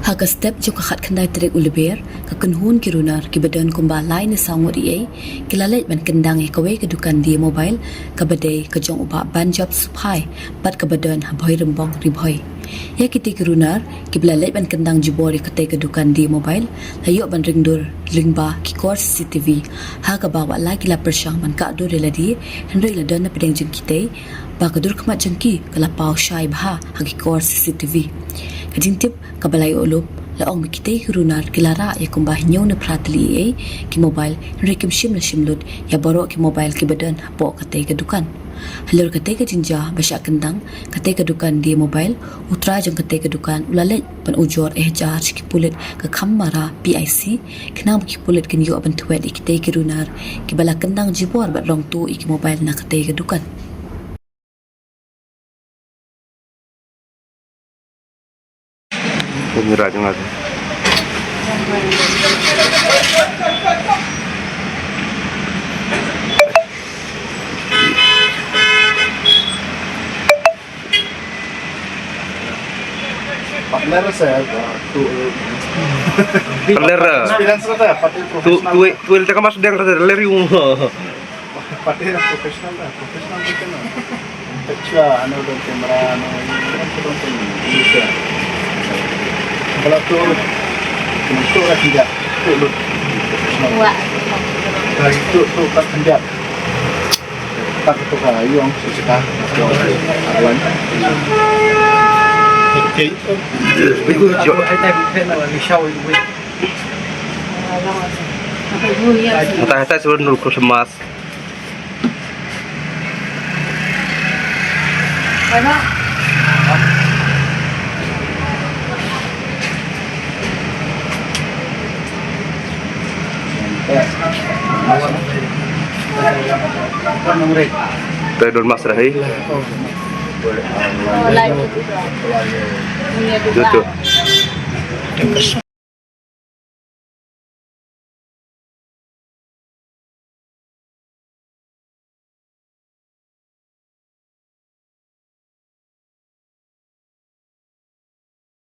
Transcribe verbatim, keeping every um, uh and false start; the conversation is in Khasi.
Ha ka step jong ka khatkhyndai tarik u Lber, ka kynhun ki runar kiba don kumba lai ne saw ngut eiei ki la leit ban kyndang ïa kawei ka dukan Dia Mobile kaba dei ka jong u Bah Banjop Suphai bad kaba don ha Bhoirymbong, Ri Bhoi. Ïa kitei ki runar kiba la leit ban kyndang jubor ïa katei ka dukan Dia Mobile la ïoh ban ring dur lyngba ki kor C C T V, ha kaba wat la ki la pyrshang ban kah dur ïa lade, hynrei la don napdeng jong kitei ba ka dur khmat jong ki ka la paw shai bha ha ki kor C C T V. Ka jingtip kaba la ïoh lum la ong ba kitei ki runar ki la rah ïa kumba hynñiew ne phra tylli eiei ki mobile, hynrei kim shim la shim lut ïa baroh ki mobile kiba don hapoh katei ka dukan. Halor katei ka jingjia ba shah kyndang katei ka dukan Dia Mobile, u trai jong katei ka dukan u la leit ban ujor eh jar sha ki pulit ka Khamara P I C, khnang ba ki pulit kin ïoh ban thwet ïa kitei ki runar kiba la kyndang jubor bad rong tuh ïa ki mobile na katei ka dukan. Kong Raj Ngat. Partner sa, tu. Partner. Experience sa, parti tu, professional. Tu, tu, tu, tu, tu, mas deng sa, leri um. Parti professional da, professional da kena. Pecah, ano don kamera, ano, ano don kamera. Kalau tu, tu lah kerja, tu lu. Professional. Wah. Kalau tu, tu tak kerja. Tak tu ka yong, tu cakap. Awan. Okay. Very good job. Hatai, hatai, sebelum nunggu kemas. Te don mas rahi. Tutu.